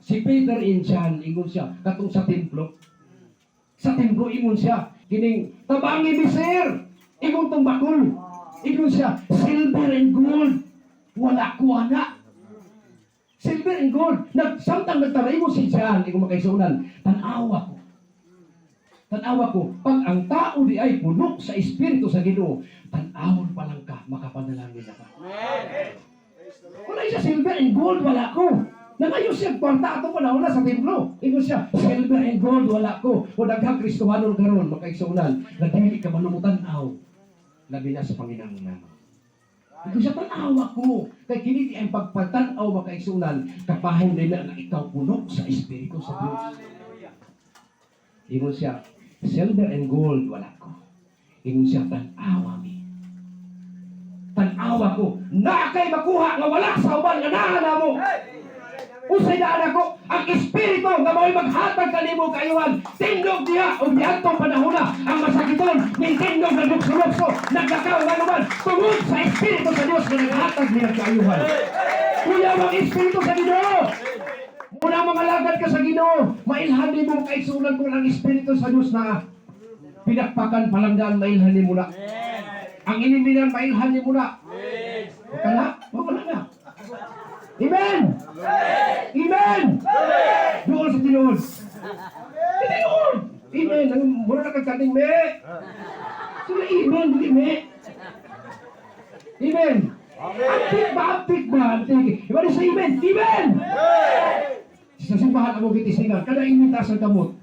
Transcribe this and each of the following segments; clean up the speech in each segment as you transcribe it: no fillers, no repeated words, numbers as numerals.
Si Peter and John, ingon siya, katong sa templo. Sa templo, ingon siya, kining, "Tabangi mi, sir!" Ingon tong bakul. Ingon siya, "Silver and gold, wala ko ana." Silver and gold. Samtang nagtaray mo si John, ingon, makaisunan, "Tanawa ko. Tanawa ko, pag ang tao di ay puno sa Espiritu sa Ginoo, tanawon pa lang ka, makapanalangin na ka." Wala siya, "Silver and gold, wala ko." Nangayo siya kwarta ato panahon na sa templo. Ingon siya, "Silver and gold, wala ko." O daghang Kristohanon karon, makaigsuonan, na dili ka manumutan-aw, labi na sa panginahanglan. Ingon siya, "Tanawa ko." Kay kini di ang pagpatanaw, makaigsuonan, kapahin din na ikaw puno sa Espiritu sa Diyos. Ingon siya, "Silver and gold, wala ko." Ingon siya, "Tanawa mi. Tanawa ko, na kay makuha nga wala sa uban nga naa namo. Unsay daan ako? Ang Espiritu nga mao'y maghatag kanimo kaayuhan." Tindog diha og diadtong panahona ang masakiton nintindog, naglukso-lukso, naglakaw, nga naman tungod sa Espiritu sa Dios nga naghatag niya kaayuhan. Kuya, ang Espiritu sa Ginoo. Muna mga lagad ka sa Ginoo, mailhan nimo, kaigsuonan, kung ang Espiritu sa Dios na pinakpakan palangdaan, mailhan nimo na. Ang iniminan, mailhan nimo na. Wala, wala na. Amen! Amen! Doon sa tinuod. Tinuod! Amen. Ang mura na kagkating me. Sila amen, dili me. Amen. Antik ba? Antik ba? Antik. Iba sa amen. Amen! Sa simbahan ako gitisingan, kada imita sa kamot.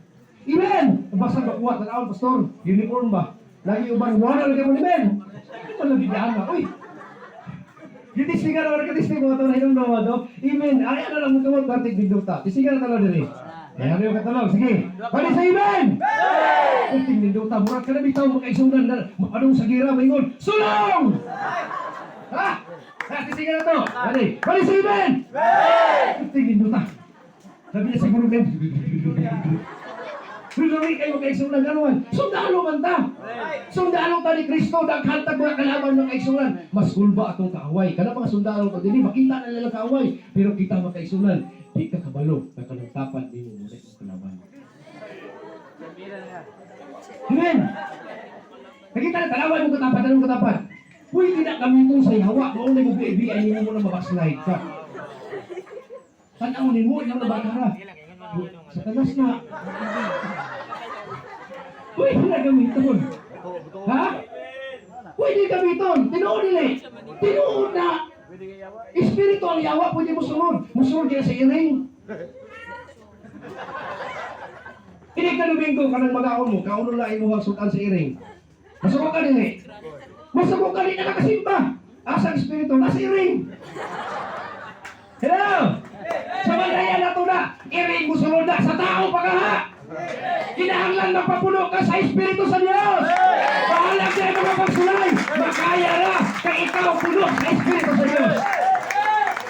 Amen! Basta makuha, tanawon, pastor, uniform ba? Lagi uban, wala lagi mo, amen! Hindi mo lagi dyan na. Uy! Gitisingan naman ka tising mga na hinong nawa, no? Amen. Ay, ano lang mo kamot, batik nindota. Tisingan na talo diri. Ay, ano yung katalog? Sige. Pwede sa amen! Kunting nindota, murag ka na bitaw makaisunan na, mapadong sa gira, maingon, "Sulong!" Ha? Ha, tisingan na to. Pwede. Pwede sa amen! Kunting nindota. Sabi niya siguro, men, Luluwi kayo makaigsuonan, ano man? Sundalo man ta. Sundalo ta ni Kristo, daghan tag mga kalaban, mga kaigsuonan. Mas kulba atong kaaway. Kana mga sundalo ta dili makita na nila kaaway, pero kita, makaigsuonan, di ka kabalo na kanang tapad nimo mo na kalaban. Amen. Nakita na tanawan mo katapad, anong katapad? Pwede na gamiton sa yawa, mao na mo bibi ay nimo mo na mabackslide ka. Tanaw nimo ikaw na bakara. Satanas na. Pwede na gamiton. Ha? Pwede gamiton. Tinuod dili. Tinuod na. Espiritu ang yawa, pwede mo sunod. Musunod kaya sa iring. Hindi ka Domingo, kanang magaon mo, kauno na imo ang sudan sa iring. Masuko ka dili. Masuko ka dili na nakasimba. Asa ang espiritu? Nasa iring. Hello? Sa bandayan na to na, iring mo sunod na sa tao pa ka ha. Kinahanglan magpapuno ka sa Espiritu sa Diyos. Bahala siya mga pagsulay. Makaya na kay ikaw puno sa Espiritu sa Diyos.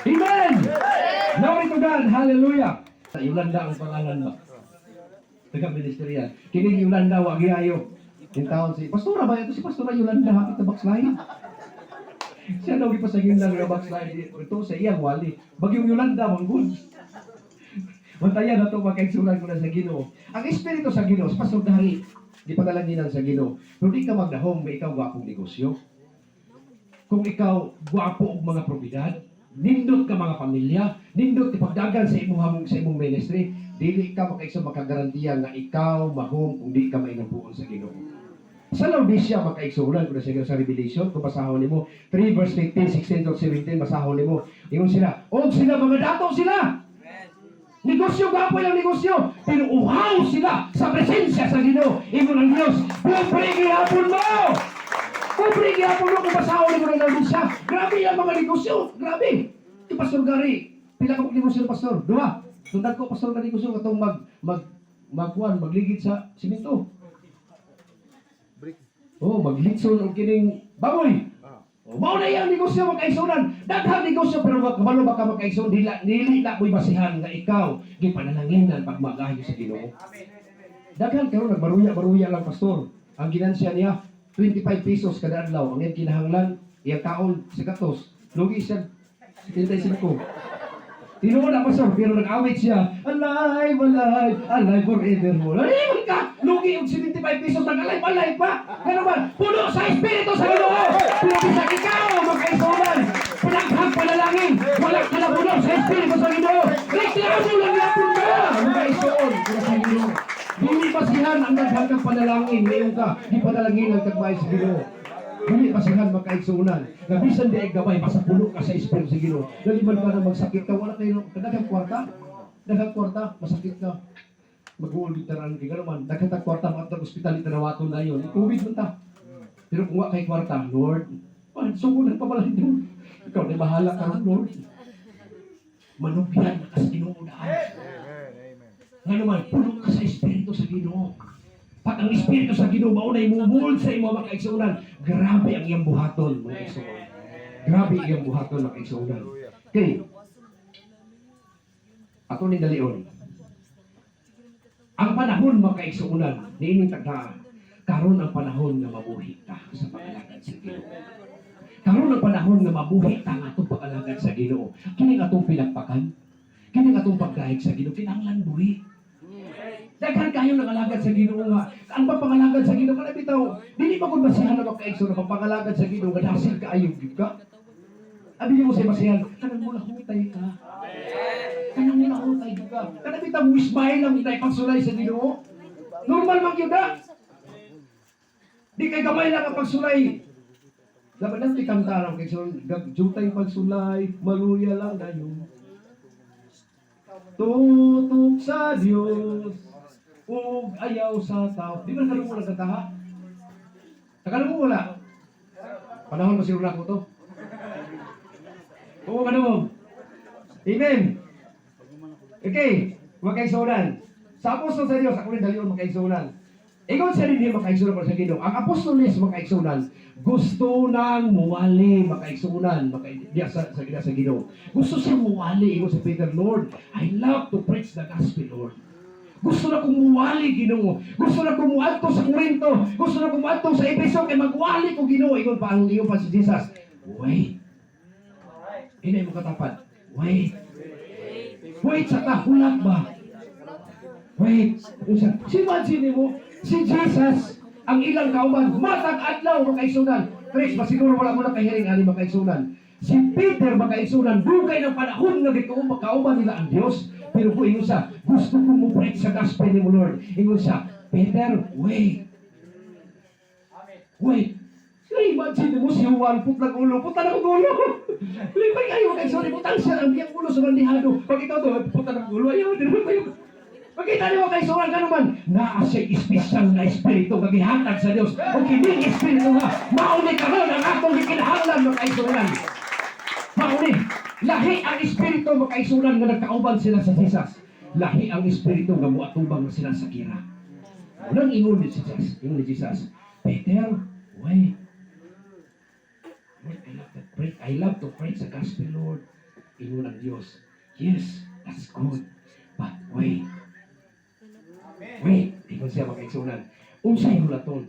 Amen. Glory to God. Hallelujah. Sa Yolanda ang pangalan ba? Taga ministerial. Kining Yolanda wa giayo. Yung taon si Pastora ba ito, si Pastora Yolanda, hapit na backslide. Siya daw gipasagin lang nga backslide. Ito sa iyang wali. Bagyong Yolanda manggod. Bantayan na ito, magkaigsuonan ko na sa Ginoo. Ang Espiritu sa Ginoo, sa Pastor Dari, di pa talanginan sa Ginoo. Pero di ka magdahom, may ikaw gwapong negosyo. Kung ikaw gwapo og mga propiedad, nindot ka mga pamilya, nindot ipagdagan sa imong ministry, dili ka makaigsoon makagarantiya nga ikaw mahom kung di ka mainampuon sa Ginoo. Sa Laodicea, makaigsuonan ko na sa Ginoo, sa Revelation, kung basahon nimo 3 verse 15, 16 to 17, basahon nimo. Ingon sila, og sila mga dato sila. Negosyo, gwapo yung negosyo. Pero uhaw sila sa presensya sa Ginoo. Ingon ang Diyos, "Pobre gihapon mo! Pobre gihapon mo," kung basahon nimo ng Laodicea. Grabe yung mga negosyo. Grabe. Si Pastor Gary, pila ka negosyo, Pastor? Duha. Sundan ko, Pastor, na negosyo katong mag mag magkuan, magligid sa simento. Brick. Oh, maglitson og kining baboy. Oh, mao na iyang negosyo, makaigsuonan. Daghang negosyo pero kabalo ba ka, makaigsoon, dila dili na mo'y basihan nga ikaw gipanalanginan pag magayo sa Ginoo. Daghan karon nagbaruya-baruya lang, Pastor. Ang ginansya niya 25 pesos kada adlaw. Ang iyang kinahanglan, iyang kaon sa gatos. Lugi siya 75. Tinuod na, Pastor, pero nag-awit siya. "Alive, alive, alive forevermore." Ay, man ka! Lugi og 75 pesos, nag-alive, alive pa! Ano man? Puno sa Espiritu sa Ginoo! Pero bisag ikaw, makaisunan, panaghag panalangin, wala ka na puno sa Espiritu sa Ginoo. Reklamo lang yapon ka! Makaisuon, puno sa Ginoo. Dili basihan ang daghang kang panalangin, ngayon ka, di panalangin ang tagmay sa Ginoo. Dili basihan, makaigsunan. Nga bisan di ay gamay, basta puno ka sa Espiritu sa Ginoo. Dali man ka na magsakit ka, wala kayo, daghang kwarta, daghang kwarta, masakit ka. Mag-uul taran kay man, daghang tag kwarta mga ospital itanawaton na yun. COVID man ta. Pero kung wa kay kwarta, "Lord, man, sugulan pa pala ito. Ikaw na bahala ka, Lord." Manugyan ka sa Ginoo daan. Amen. Amen. Nga naman, puno ka sa Espiritu sa Ginoo. Pag ang Espiritu sa Ginoo maunay mumuld sa imo, mga kaigsuonan, grabe ang iyang buhaton, mga kaigsuonan. Grabe ang iyang buhaton, mga kaigsuonan. Okay. Ato ni dalion. Ang panahon, mga kaigsuonan, niining tagdaa, karon ang panahon nga mabuhi ta sa pag-alagad sa Ginoo. Karon ang panahon nga mabuhi ta nga atong pag-alagad sa Ginoo. Kini atong pinagpakan, kini atong pagdahig sa Ginoo, kinahanglan buhi. Daghan kayo nang-alagad sa Ginoo nga ang pagpangalagad sa Ginoo kana bitaw dili pa gud basihan na magkaigsoon na pagpangalagad sa Ginoo nga dasig kaayo gyud ka. Abi mo sa basihan kanang mula hutay ka. Kanang mula hutay gyud ka. Kana bitaw mo smile lang tay pagsulay sa Ginoo. Normal man gyud na. Di kay gamay lang ang pagsulay. Dapat lang kanta lang kay so jutay pagsulay, maluya lang dayon. Tutok sa Dios ug ayaw sa tao. Di ba nakalungo lang kanta ha? Nakalungo wala? Panahon mo siguro na ako to. Oo ka naman. Amen. Okay, makaigsuonan. Sa apostol sa Dios, ako rin dalion, makaigsuonan. Ingon siya rin makaigsuonan para sa Ginoo. Ang apostoles, makaigsuonan, gusto nang muwali, makaigsuonan, maka diya sa Ginoo. Gusto siya muwali, ingon si Peter, "Lord, I love to preach the gospel, Lord. Gusto na kong muwali, Ginoo. Gusto na kong muadto sa Corinto. Gusto na kong muadto sa Efeso kay magwali ko, Ginoo." Ingon pa si Jesus, "Wait." Inay mo katapad. "Wait. Wait sa kahulat ba? Wait." Unsa? Si imagine mo, si Jesus, ang ilang kauban, matag adlaw, makaigsuonan. Chris, masiguro wala mo na kahiring ani, makaigsuonan. Si Peter, makaigsuonan, dugay ng panahon nga gikauban kauban nila ang Dios. Pero kung ingon siya, "Gusto ko mo preach sa gospel ni mo, Lord." Ingon siya, "Peter, wait. Wait." Ay, imagine mo si Juan, putlang ulo, putla ng ulo. Lipay kayo, kay sorry, putang siya ang iyang ulo sa bandihado. Pag ikaw to, putla ng ulo, ayaw, di ba kayo? Makita niyo kay Suran ka naman, naa siya espesyal na espiritu nga gihatag sa Dios. O kining espiritu nga, mauni karon ang atong gikinahanglan, makaisuran. Mauni, lahi ang espiritu, makaisuran, nga nagkauban sila sa Jesus. Lahi ang espiritu nga muatubang na sila sa kira. Unang ingon ni Jesus, "Peter, wait. Lord, I love to preach. I love to preach the gospel, Lord." Ingon ang Diyos, "Yes, that's good. But wait. Wait." Ingon siya, makaigsuonan. Unsay hulaton?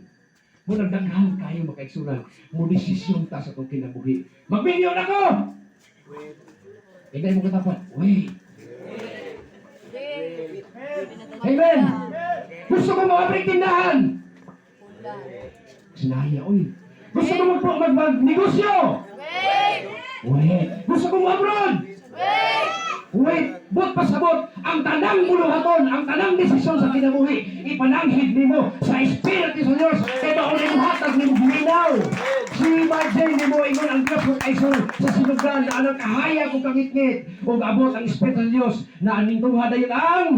Mo nagdaghan kayo, makaigsuonan. Mo desisyon ta sa atong kinabuhi. "Magminyo na ko!" Ingay mo katapat. "Wait." Amen. "Gusto ko maabrik tindahan." Sinaya, oy. "Gusto ko mag, mag, mag negosyo." Wait. "Gusto ko mo-abroad." Wait. Buot pasabot, ang tanang buluhaton, ang tanang desisyon sa kinabuhi, ipananghid nimo sa Espiritu sa Diyos, kay maunay mo hatag nimo minaw. Si imagine nimo ingon ang Diyos kung kayso sa sinugdan na anang kahayag ug kangitngit ug abot ang Espiritu sa Diyos na aning tungha dayon ang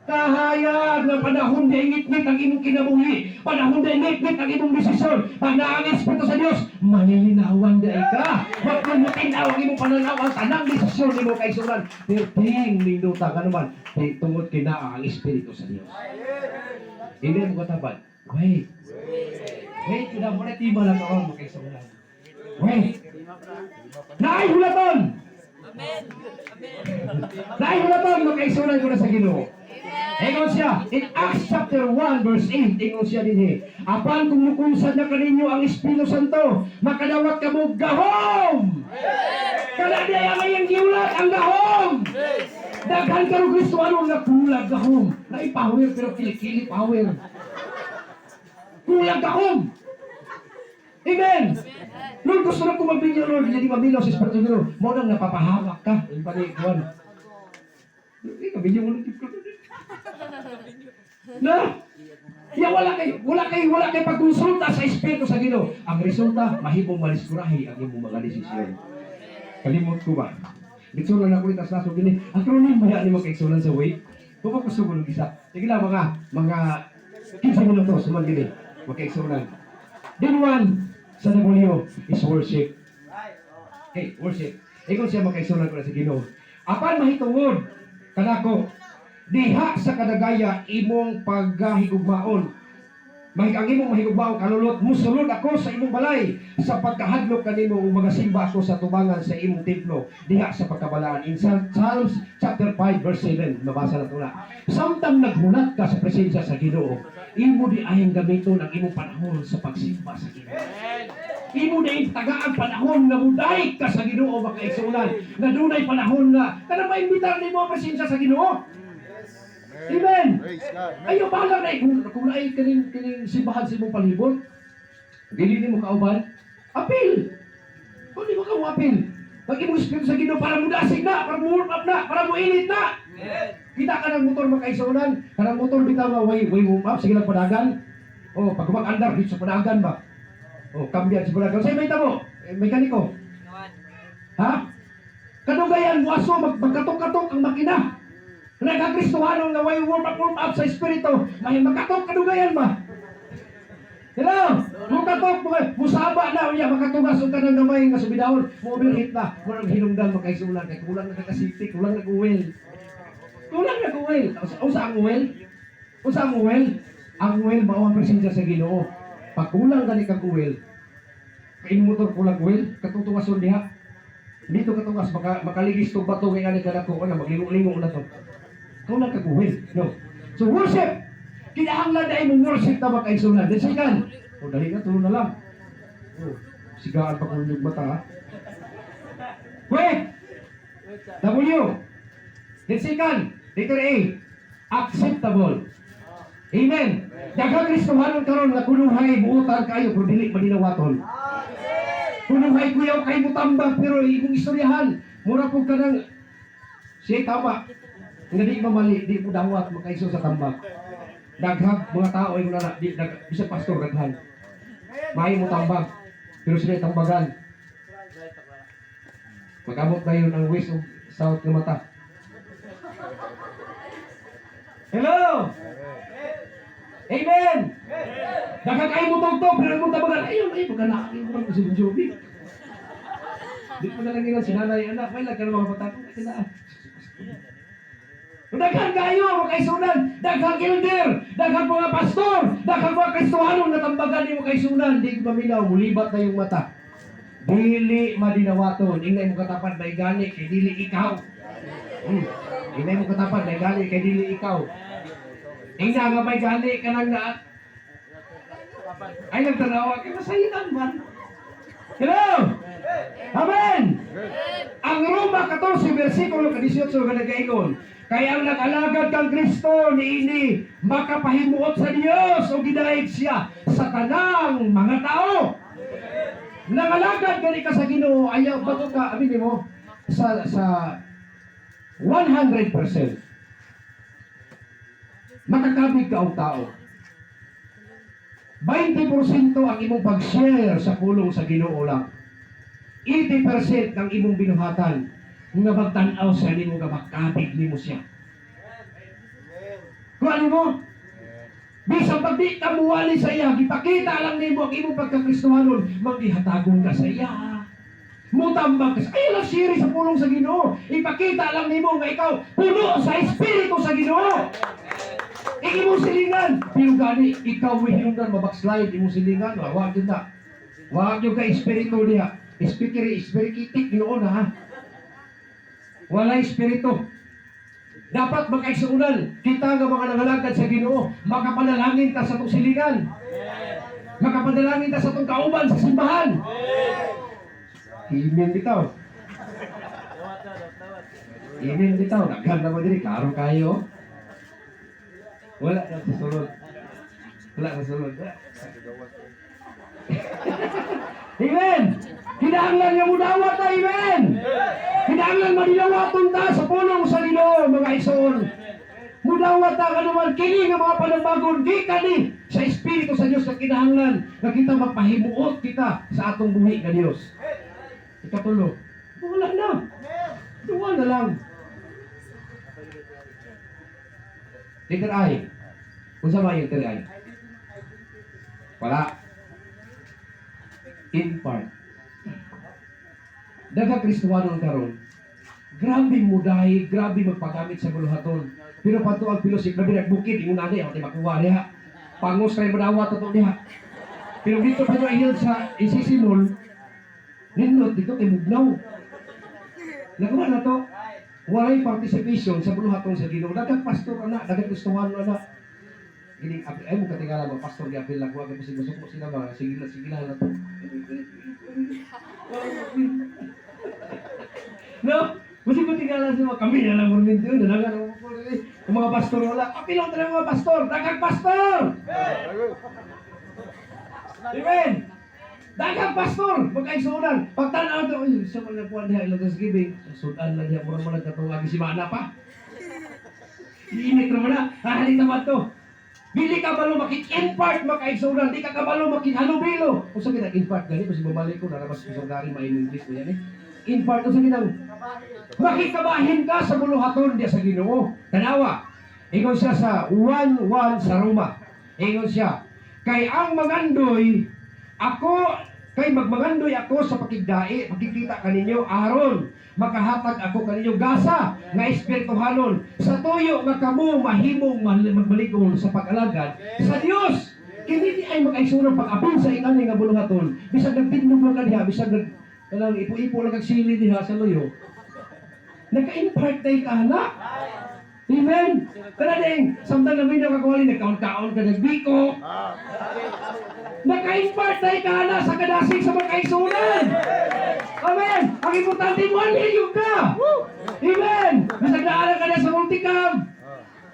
kahayag nga panahon di ngitngit ang imong kinabuhi, panahon di ngitngit ang imong desisyon. Pag naa ang Espiritu sa Dios, malilinawan di ay ka. Magpumutin-aw ang imong pananaw, ang tanang desisyon nimo kay suran. Perting nindota ka naman, tungod kay naa ang Espiritu sa Dios. Hindi mo katapat. "Wait. Wait," kuda mo na tiba lang karon mo kay suran. Wait. Naay hulaton. Naay hulaton, makaigsuonan ko na sa Ginoo. Ingon siya, in Acts chapter 1 verse 8, ingon siya dinhi, "Apan kung mukumsad na kaninyo ang Espiritu Santo, makadawat kamo gahom." Kana di ang iyang giulat ang gahom. Daghan karon Kristohano nga kulag gahom. Naay power pero kilikili power. Kulag gahom. Amen. Lord, gusto na ko mabinyo, Lord. Hindi maminaw sa Espiritu Ginoo. Mao nang napapahamak ka. Yung pani, Juan. Eh, kabinyo mo lang. Na? Ya wala kay pagkonsulta sa Espiritu sa Ginoo. Ang resulta, mahimong maliskurahi ang imong mga desisyon. Kalimot ko ba? Litsunan na ko itas naso gini. Acronym ba yan ni makaigsunan sa way? Kung pa gusto ko ng isa. Sige lang mga 15 minuto suman gini. Makaigsunan. Then one sa W is worship. Okay, worship. Ingon siya, makaigsunan ko na sa Ginoo. Apan mahitungod kanako diha sa kadagaya imong paghigugmaon. Mahig ang imong mahigugmaong kalulot, musulod ako sa imong balay sa pagkahadlok kanimo ug magasimba ako sa tubangan sa imong templo diha sa pagkabalaan. In Psalms chapter 5 verse 7, mabasa na to na. Samtang naghulat ka sa presensya sa Ginoo, imo di ayang gamiton ang imong panahon sa pagsimba sa Ginoo. Imo na tagaan panahon nga mudaig ka sa Ginoo, makaigsuonan, nga dunay panahon nga kanang maimbitar nimo ang presensya sa Ginoo. Amen. Praise God. Ayo bahala na kung naay kaning simbahan sa imong palibot. Dili nimo kauban, apil. Kung di mo ka apil, pag imong espiritu sa Ginoo para mudasig na, para mo warm up na, para mo init na. Kita ka ng motor, makaigsuonan, kanang motor bitaw nga way warm up, sige lang padagan. Oh, pag mag-andar dito sa padagan ba. Oh, kambyan sa padagan. Say may tamo, eh, mekaniko. Ha? Kadugayan mo aso magkatok-katok ang makina. Nagkakristohano nga way warm up sa espiritu. May makatok kadugayan ba? Hello? Mukatok mo musaba na unya makatugas og kanang gamay nga subidahon, mo overheat na, mo nang hinungdan, makaisulan, kay kulang na kakasiti, kulang na oil. Kulang na oil. Usa ang oil? Usa ang oil? Ang oil mao ang presensya sa Ginoo. Pag kulang gani kag oil, kay motor kulang oil, katutugason diha. Dito katugas maka makaligis tong bato kay ani kadako na maglingo-lingo na to. Kulang kag oil, no. So worship. Kinahanglan na imong worship ta, makaigsuonan. Then second, o dali na, tulo na lang. Oh, sigaan pa kung mata ha. Wait! W. Then second, letter A, acceptable. Amen. Daghang Kristohanon karon nga kunuhay buutan kayo pero dili madinawaton. Kunuhay kuyaw kay mutambag pero imong istoryahan mura pud ka ng siya tama. Nga di mamali, di mo dawat makaiso sa tambag. Daghang mga tao ay na di dag, bisag pastor daghan. Maayo mo tambag pero sila tambagan. Magamot na yun ang west ug south nga mata. Hello! Amen! Daghang kayo mo tugtog, pero mo tabagan. Ayun, ay, pagka nakakita mo si Joby. Di ko na lang ilan, sinanay, anak, may lang ka na mga bata. Ay, sila. Daghan kayo, makaisunan. Daghang elder, daghang mga pastor, daghang mga Kristohano natambagan nimo kaisunan. Di ko maminaw, mulibat na yung mata. Dili madinawaton. Ingay mo katapad, may gani, kay dili ikaw. Ingay mo katapad, may gani, kay dili ikaw. Ingna nga may gani ka nang na ay nagtanawa kay masayitan man. Hello! Amen! Ang Roma 14 versikulo 18 nga nagaingon, kaya ang nag-alagad kang Kristo niini makapahimuot sa Dios o gidayeg siya sa tanang mga tao. Nangalagad gani ka sa Ginoo, ayaw bago ka aminin mo sa 100% makakabig ka og tao. 20% ang imong pag-share sa pulong sa Ginoo lang. 80% ng imong binuhatan nga magtan-aw sa nimo nga makabig nimo siya. Kung ano mo? Bisan pag di ka muwali sa iya, gipakita lang nimo ang imong pagkakristohanon, manggihatagon ka sa iya. Mutambag ka sa ayaw lang siri sa pulong sa Ginoo. Ipakita lang nimo nga ikaw puno sa espiritu sa Ginoo. Imong silingan, pero gani ikaw hinungdan mabackslide imong silingan, wa gyud na. Wa gyud ka espiritu diha. Speaker, espiritu Ginoo na ha. Wala espiritu. Dapat magkaigsuonan kita nga mga nangalagad sa Ginoo, makapanalangin ta sa atong silingan. Makapanalangin ta sa atong kauban sa simbahan. Amen bitaw. Amen bitaw, daghan na mo diri, klaro kayo. Wala na sa sulod. Wala sa sulod. Amen! Kinahanglan nga mudawat ta, amen! Kinahanglan madilawaton ta sa pulong sa Ginoo, mga igsoon. Mudawat ta kanuman kini nga mga panambagon gikan ni sa Espiritu sa Dios nga kinahanglan nga kita magpahimuot kita sa atong buhi nga Dios. Ikatulo, wala na. Duwa na lang. Letter I. Unsa ba yung letter I? Wala. In part. Daghang Kristohanon karon. Grabe mudahi, grabe magpagamit sa buluhaton. Pero pato ang fellowship, grabe nagbukid, ingon ani, ako di makuha diha. Pangos kay madawat ato diha. Pero dito pa nyo sa isisimol, nindot dito kay mugnaw. Nagawa na to, walay participation sa buluhaton sa Ginoo. Daghang pastor ana, daghang Kristohano ana. Gini ay mo katingala ba pastor giapil lang wa kay bisig masuko sila ba, sige lang, sige lang na to. No? Kasi kung tingala sila, kami na lang murminti yun, dalaga na ang mga pastor wala. Apilong talaga mga pastor, daghang pastor! Amen! Daghang pastor! Magkaigsunan. Pagtanaw ito, uy, sa mga napuan diha, ilang Thanksgiving, sudan lang diha, mura mo lang katong agi si Mana pa. Iinit naman na, hahalik naman to. Dili ka balo makik-impart makaigsunan, di ka kabalo makikhalubilo. Kung sa kitang impart gani, kasi bumalik ko, narabas ko sa gari, may English na yan eh. Impart, kung sa kitang makikabahin ka sa buluhaton diya sa Ginoo. Tanawa, ingon siya sa 1:1 sa Roma. Ingon siya, kay ang magandoy, ako, kay magmagandoy ako sa pakigdai, pakikita kaninyo, aron, makahatag ako kaninyo gasa nga espirituhanon sa tuyo nga kamo mahimong magmalikon sa pag-alagad sa Dios. Kini di ay makaigsunan pag-apil sa inani nga buluhaton. Bisag nagtindog lang ka diha, bisag nag kanang ipo-ipo lang kag sili diha sa luyo. Naka-impart tayo ka, anak. Amen. Tara ding, samtang namin nakakuwali, nagkaon-kaon ka, nagbiko. Naka-impart tayo ka, anak, sa kadasig sa mga kaisunan. Amen. Ang importante mo, yung ka. Amen. Bisag naalang ka na sa multicab.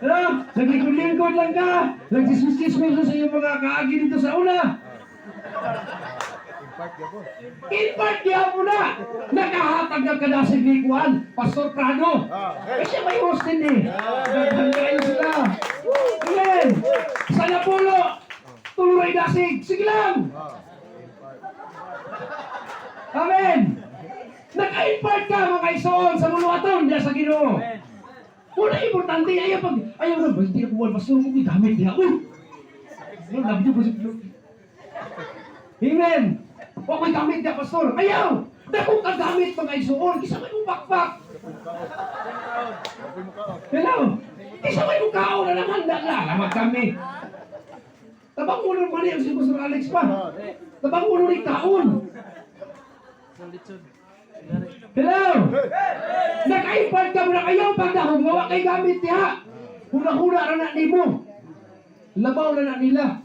Ano? Naglingkod-lingkod lang ka. Nagchismis-chismis na sa iyong mga kaagi dito sa una. Impart gyapon. Impart gyapon na. Nakahatag ng kadasig ni Juan, Pastor Prado. Kasi may host din eh. Daghan kayo sila. Amen. Sa Napulo, tuloy dasig. Sige lang. Impart. Amen. Naka-impart ka mga kaisoon sa muluaton diya sa Ginoo. Wala importante ayaw pag ayaw na ba hindi ako pastor ko gamit niya. Uy. No, labi niyo ba. Amen. Wa ko'y gamit niya, pastor. Ayaw! Dako ka gamit mga igsoon. Kisa may mong. Apoy mo kaon. Hello? Kisa may mong na naman na lalamag kami. Tabang ulo man niya si Pastor Alex pa. Tabang ulo ni kaon. Hello? Naka-impart ka mo na kayo pagdahong gawa kay gamit niya. Huna-huna ra na nimo. Labaw na na nila.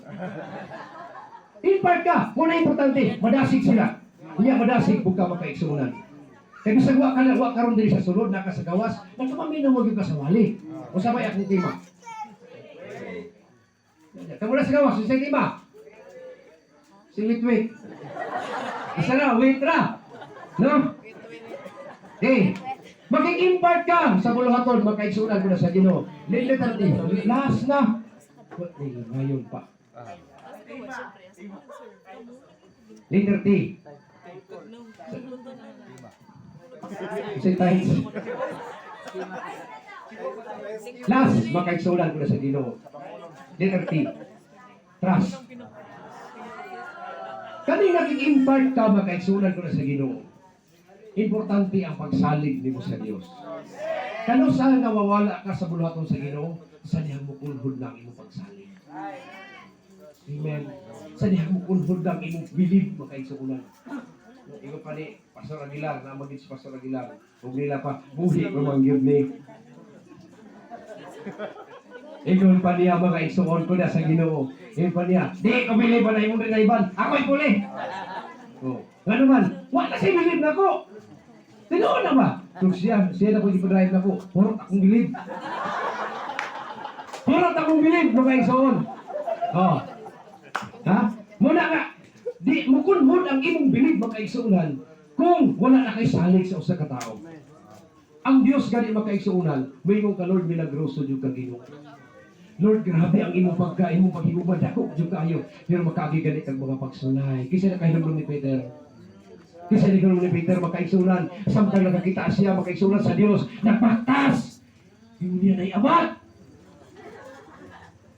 Impart ka. Muna importante, madasig sila. Iya madasig buka makaigsunan. Kaya bisag wa ka na wa karon diri sa sulod naka sa gawas, nagpaminaw mo gyud ka sa wali. Usa may akong tema. Kamu na sa gawas, usa tema. Si wait wait. Isa na, wait ra. No? Okay. Maging-impart ka sa buluhaton, magkaigsunan ko na sa Ginoo. Letter D, last na. Ngayon pa. Letter T. Say times. Last, makaigsunan ko na sa Ginoo. Letter T. Trust. Kani naging-impart ka, makaigsunan ko na sa Ginoo. Importante ang pagsalig nimo sa Dios. Kano sa nawawala ka sa buluhaton sa Ginoo, sa dihang mukulhod na ang imong pagsalig. Amen. Sa dihang mukulhod na ang imong believe makaigsunan. Ingon pa ni Pastor Aguilar, na maging si Pastor Aguilar. Ug nila pa, buhi ko man gyud ni. Ingon pa niya mga igsuon ko na sa Ginoo. Ingon pa niya, di ko bilib na imong rinayban. Ako'y puli. Oh. Nga naman, wa na siya bilib nako. Tinuod na ba? Kung siya, siya na ko ipa-drive na ko. Purot akong bilib. Purot akong bilib, mga igsoon. Oh. Ha? Muna nga, di mukunhod ang imong bilib, mga igsuonan, kung wala na kay salig sa usa ka tawo. Ang Dios gani, makaigsuonan, moingon ka, "Lord, milagroso jud ka, Ginoo. Lord, grabe ang imong pagka, imong paghigugma, dako jud kaayo." Pero makaagi gani kag mga pagsulay. Kinsa nakahinumdom ni Peter? Kinsa nakahinumdom ni Peter, makaigsuonan? Samtang nakakita siya, makaigsuonan, sa Dios, nagpaktas! Yung niya na'y abat!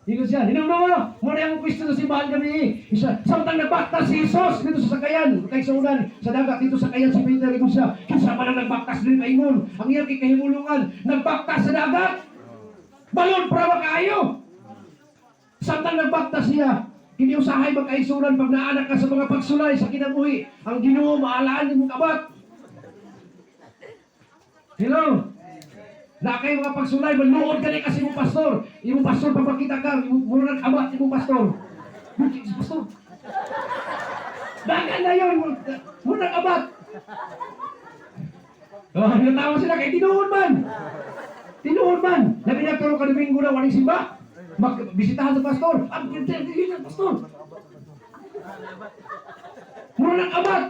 Ingon siya, "Hinumdum mo, muna ang pwesto sa simbahan kami." Isa, samtang nagbaktas si Jesus dito sa sakayan, kaigsuonan, sa dagat dito sa sakayan si Peter, ingon siya, "Kinsa man ang nagbaktas din?" Paingon, ang iyang kikahimulungan, nagbaktas sa dagat. Balon para kaayo. Samtang nagbaktas siya, kini usahay, magkaigsuonan, pag naanak ka sa mga pagsulay sa kinabuhi, ang Ginoo maalaan imong kabat. Hello? Na kay mga pagsulay, maluod ka ni kasi imong pastor. Imong pastor papakita ka, imong murag abat imong pastor. Buki si pastor. Dagan na yun, murag abat. Oh, natawa sila kay tinuod man. Tinuod man. Labi na karon ka Domingo na waling simba. Mag bisitahan sa pastor. Ang yun ang pastor. Murag abat.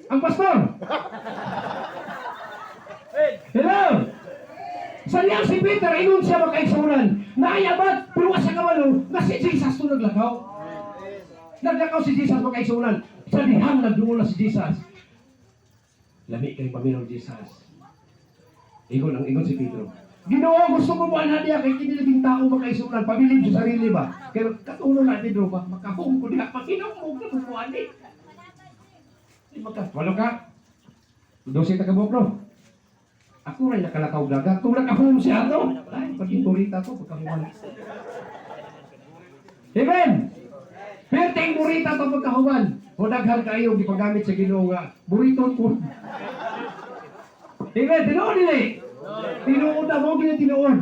Ang pastor. Hello? Sa diyang si Peter, ingon siya, makaigsuonan, naayabat, pero wa siya kabalo, nga si Jesus to naglakaw. Naglakaw si Jesus, makaigsuonan. Sa dihang nagduol na si Jesus. Lami kay paminaw Jesus. Ingon ang ingon si Pedro, "Ginoo, gusto ko mo anha diya," kay kini labing tao, makaigsuonan, pabilin sa sarili ba. Pero katulo na Pedro ba, makahong ko diha, pakinom mo ka mo ani. Di maka, walo ka. 12 ta kabuok, no? Ako ray nakalakaw dagat. Kung nakahome siya to, ay, paging burita to, pagkahuman. Amen! Perting burita to pagkahuman. O daghan kayo gipagamit sa Ginoo nga buriton ko. Amen! Tinuod dili! Tinuod na mo, gina tinuod.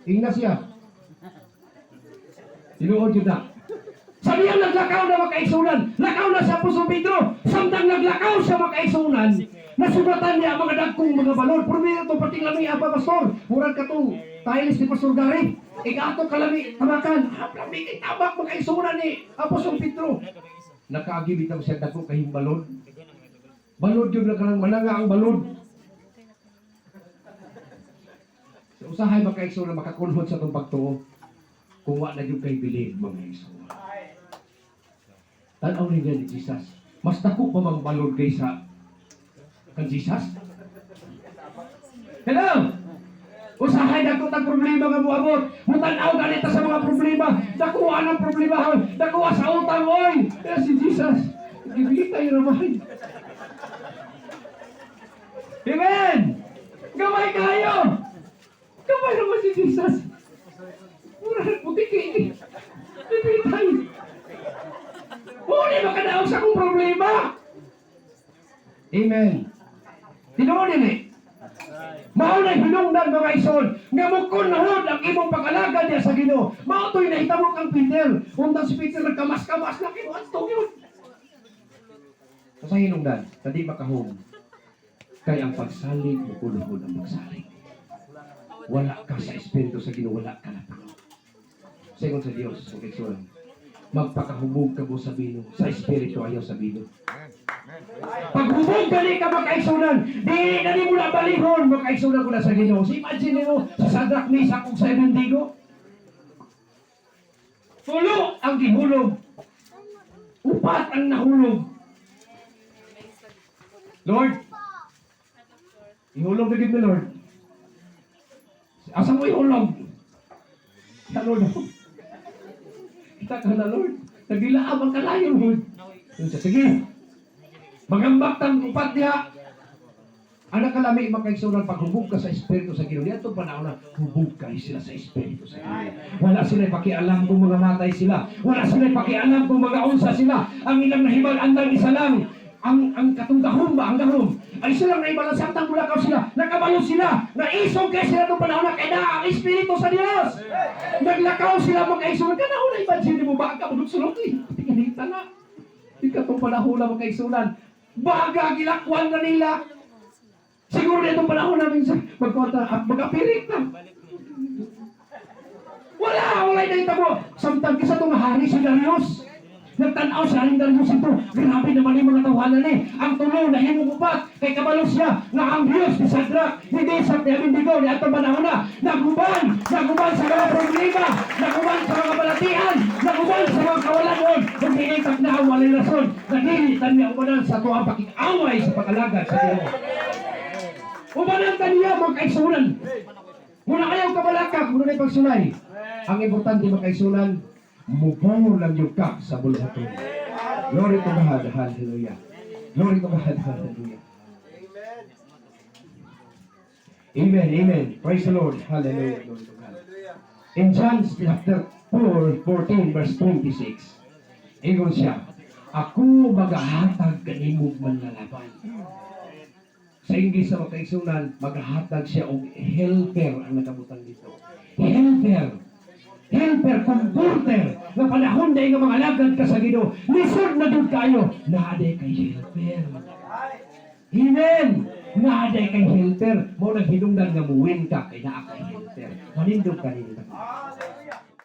Ingna siya. Tinuod yun na. Sabi niya, naglakaw na, makaigsuonan. Lakaw na sa Apostol Pedro. Samtang naglakaw siya, makaigsuonan, nasugatan niya ang mga dagkong mga balod. Purmino to, pating lami apa, pastor. Murag katong tiles ni Pastor Gary. Ikato kalami, tabakan. Ah, lami kay tabak, makaigsuonan, ni Apostol Pedro. Nakaagi bitaw siya dagko kahing balod. Balod yun na kanang mananga ang balod. Sa usahay, makaigsuonan, makakunhod sa itong pagtuo kung wa na gyud kay bilib, mga igsoon. Tanaw niya ni Jesus. Mas dako pa mang balod kaysa kan Jesus. Hello? Usahay dako tag problema nga moabot. Mutan-aw ganita sa mga problema. Dako ang problema. Dako sa utang oy. Kaya si Jesus, gibitay ramay. Amen. Gamay kayo. Gamay naman si Jesus. Mura butiki. Gibitay. Uli makadaog sa akong problema. Amen. Tinuod dili. Mao na hinungdan, mga igsoon, nga mukunhod ang imong pag-alagad niya sa Ginoo. Mao to'y nahitabo kang Peter. Undang si Peter nagkamas-kamas na kinuha yun. Sa hinungdan, kadi makahom. Kay ang pagsalig, mukunhod ang pagsalig. Wala ka sa Espiritu sa Ginoo, wala ka na puno. Ingon sa Dios, mga igsoon, magpakahubog ka mo sa bino, sa Espiritu, ayaw sa bino. Paghubog gani ka, makaigsuonan, di na ni mo na balihon, makaigsuonan ko na sa Ginoo. So imagine mo, sa Shadrach, Meshach ug sa Abednego. Tulo ang gihulog. Upat ang nahulog. "Lord, ihulog na gid mi, Lord." "Asa mo ihulog?" "Sa Lord." "Kita ka na, Lord. Nagilaab ang kalayo, Lord." Yun siya, "Sige. Magambak tang upat diha." Ang nakalami, makaigsuonan, paghubog ka sa Espiritu sa Ginoo. Niadtong panahon na hubog kay sila sa Espiritu sa Ginoo. Wala sila pakialam kung mga matay sila. Wala sila pakialam kung mga unsa sila. Ang ilang nahibal-an lang, isa lang. Ang katong gahom ba, ang gahom. Ay silang nahibalan samtang mulakaw sila. Nakabalo sila. Naisog kay sila itong panahon na kay na ang Espiritu sa Dios. Naglakaw sila, makaigsuonan. Kana na imagine mo ba ka sulok eh. Tingnan na. Di katong panahon na, makaigsuonan. Baga gilakwan na nila. Siguro na itong panahon namin sa magkwanta at mag-apirik na. Wala, wala na itabo. Samtang isa itong hari si Darius. Nagtanaw si Haring Darius ito. Grabe naman yung mga tawanan eh. Ang tulo na himong upat. Kay kabalo siya nga ang Diyos ni Shadrach, ni Meshach, ni Abednego, ni atong panahon na. Naguban, naguban sa mga problema, naguban sa mga balatian, naguban sa mga kawalanon. Kung hinitag na ang walay rason, nadili niya umanan sa tuwang pakig-away sa pag-alagad sa Diyos. Umanan kaniya mga kaigsunan. Muna kayo kabalaka, muna na pagsulay. Ang importante, mga kaigsunan, mubuo lang yung ka sa bulhaton. Glory to God, hallelujah. Glory to God, hallelujah. Amen, amen. Praise the Lord, hallelujah. Glory to God. In John chapter 4, 14, verse 26, ingon siya, "Ako magahatag kanimo manlalaban." Sa English sa mga kaigsunan, maghatag siya og helper ang nakabutan dito. Helper. Helper, comforter. Nga panahon na nga mga alagad ka sa Ginoo, lisod na dud kayo, naa kay helper. Amen. Naa kay helper. Mao nang hinungdan nga muwin ka kay naa kay helper. Manindog ka nila.